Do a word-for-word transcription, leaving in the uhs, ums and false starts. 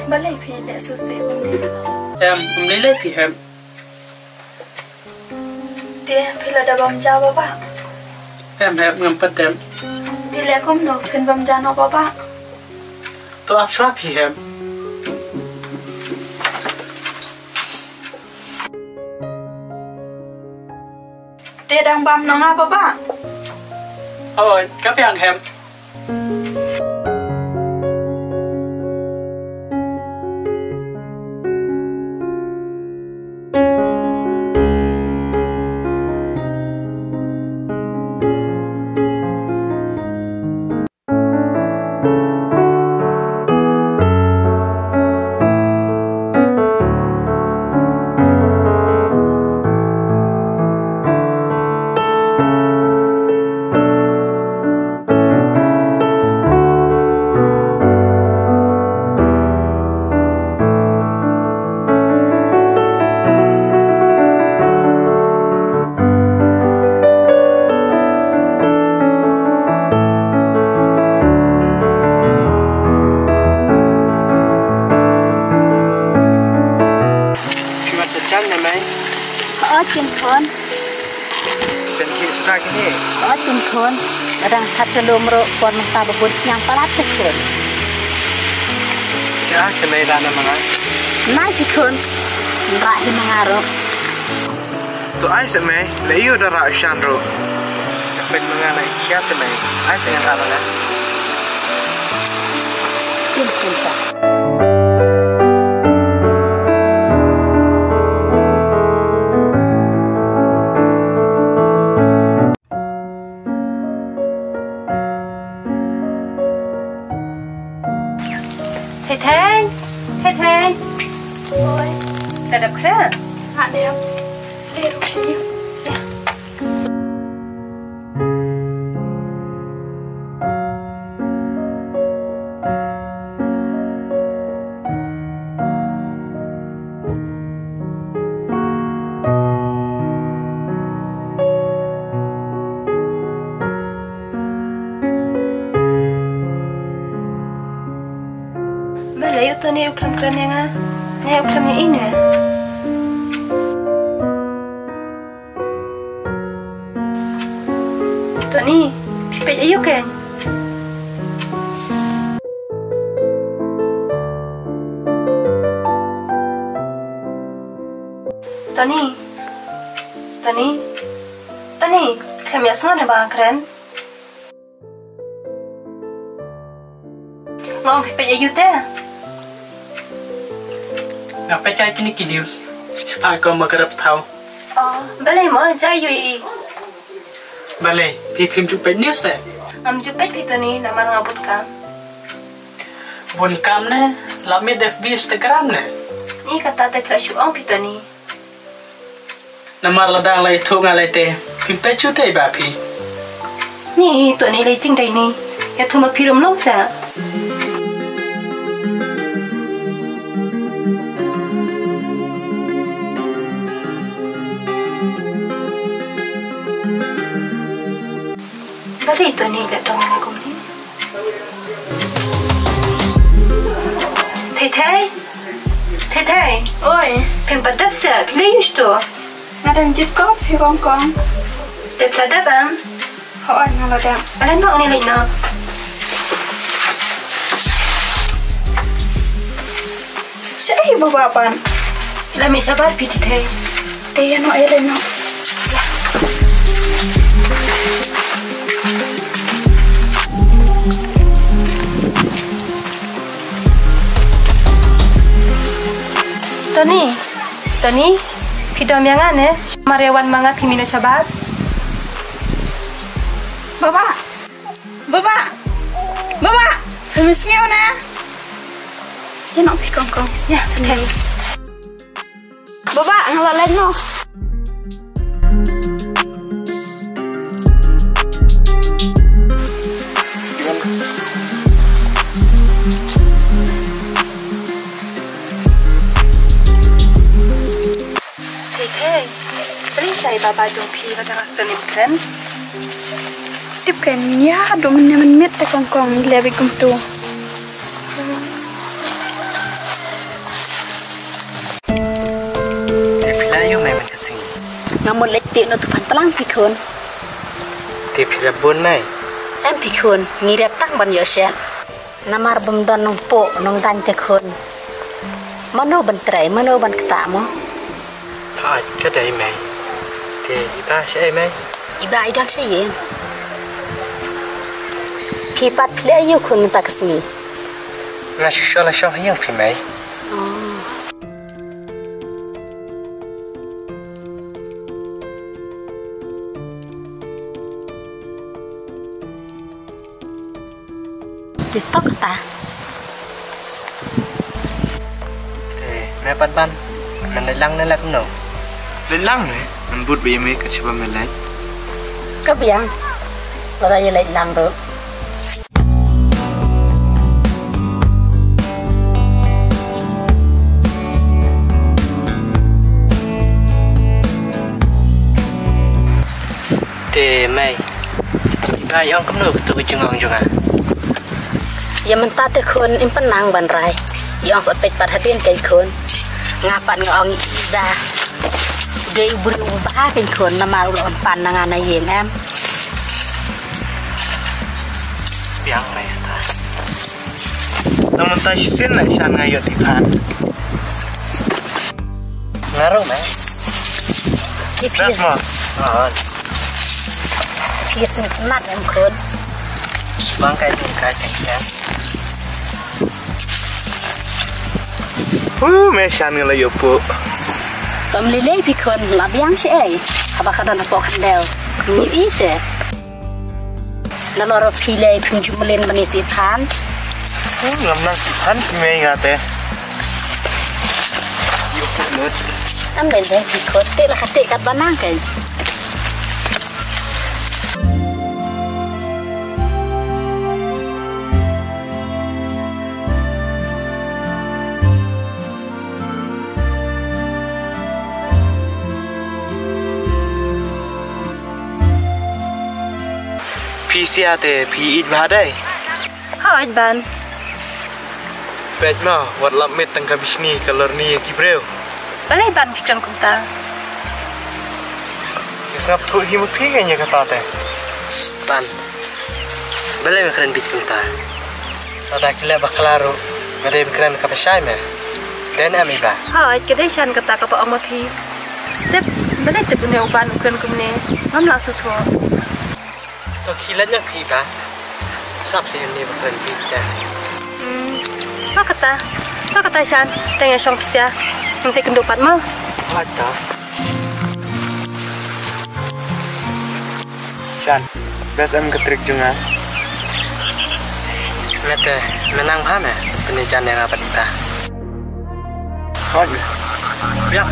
Balei phi leh sngewsih kumne? Em, ym lei lei phi hep. Te phi la dep bam ja, Baba? Em hep, ngam pat dep. Te leh kumno phin bam ja noh, Baba? To ap shuwa phi hep. Te dang bam noh nga, Baba? Hooid, ka biang hep. Phi wan sha jan ne mei? Hooid khun. Jan chi sna kine. Hooid khun. Dang hat shalom ruh, por mynta ba bun sniang palat khun. Ïa ka mei da na ma nga. Nai khun. Rah hi ma nga ruh. To ai sa mei, la ïoh da rah shan ruh. Te peit ma nga na khia te mei. Ai sa ngan rah ma nga. Shin kun ta. Thei Thei, Thei Thei. Oi. Ka dep khreh? Nga dep. Leh ruh shi. Balei u Tony u khlem kren ïa nga? Nga ïa u khlem ïa i ne? Tony, phi peit aïu kein? Tony. Tony. Tony, khlem ïa sngew ne ba nga kren? Nga ong phi peit aïu te? Nga peit ïa kine ki news. Shaphang ka ma ka rep thaw. Oh, balei mo, jia aïu i? Balei, phi phim ju peit news eh? Ngam ju peit phi Tony, namar nga bun kam. Bun kam ne, la miet F B, Instagram ne? Ni kata te phi la shu ong phi Tony. Namar la dang la ïathuh nga lei te, phim peit shuh te ba phi. Ni to ni lei jingdei ni, ïathuh ma phi rum long sa. Balei to ni leh dong leh kumne. Thei Thei. Thei Thei. Oi. Phim pat dep se, phi leh ïa u shto. Nga dang jit kop, phi kong kong. Te phi la dep em? Hooid, nga la dep. Ala nok ni leh noh. Shaei ba ba pan. La mih shabar phi Thei Thei. Te ïa noh, ïa leit noh. Tony, Tony, phi dom ïa nga ne? Mar ïa wan ma nga phi mih noh shabar. Baba. Baba! Baba! Phi sngew ne? Ïa noh phi kong kong. Ïa, sngewthuh. Baba, nga la leit noh. Thei Thei, balei shai baba jong phi ba dang kren im kren? Tip kren ïa, dum ne mynmiet te kong kong, i leh beit kumto. Nga mut leit tih noh tu phan tlang phi khun. Te phi la bun mei? Em phi khun, ngi rep tang ban ïoh shet. Namar bym don nongpoh nongdaiñ te khun. Mano ban trei, mano ban ktah mo? Hooid, ka dei mei. Te i Bah shaei mei? I Bah i don sha ïing. Phi pat phi leh aïu khun mynta ka sngi? Nga shu shu la shong ha ïing phi mei. Oh. Te to kata. Te me pat ban, men leit lang ne la kumno? Leit lang ne? Men bud ba ïa me kat shaba me leit. Ka biang. Lada ïa leit lang ruh. Te mei, i Bah i ong kumno katu ka jingong jong nga? Ïa mynta te khun im pynang ban rai. I ong sa peit pat hadien kein khun. Nga pat nga ong i Bah. U dei u briew uba bha kein khun namar u la wan pan na nga na ïing em. Biang mei ta. Nang mynta shisien la shan nga ïoh ti phan. Nga ruh mei. Ki phi. Ras mo. Ah. Phi sngewtynnat em khun. Sbang kai ni kai kai ya. Uh, me shan nga la ïoh pu. Tom lei lei phi khun la biang shi ei. Haba ka don hapoh khyndew. Ni i te. Nalor phi lei phim ju mlien ban ïa ti phan. Hmm, ngam nang ti phan phi mei nga te. Ïoh pu lut. Am lei lei phi khun. Te la ka te kat ba nang kai. Phi sia te phi ïeit bha dei? Hooid ban. Peit mo, wat lap miet tang ka bishni ka lorni ïa ki briew. Balei ban phi kren kumta? Ki sngap thuh hi ma phi ka ïa kata te. Ban. Balei me kren bit kumta? Lada ki leh bakla ruh, nga dei ban kren kaba shai me. Dei ne em i Bah? Hooid, ka dei shan kata kaba ong ma phi. Tip, balei tip une u Ban u kren kumne? Ngam lah sngewthuh. To khie leit noh phi Bah. Sap sa ïa une ba kren bit te. Hmm. To kata, to kata shan, te ngan shong pisa. Ngin sa ïakynduh pat mo. Hooid to. Shan, best em ka trick jong nga. Me te, me nang bha me, pynïajan ïa nga pat i Bah. Hooid. Ïa.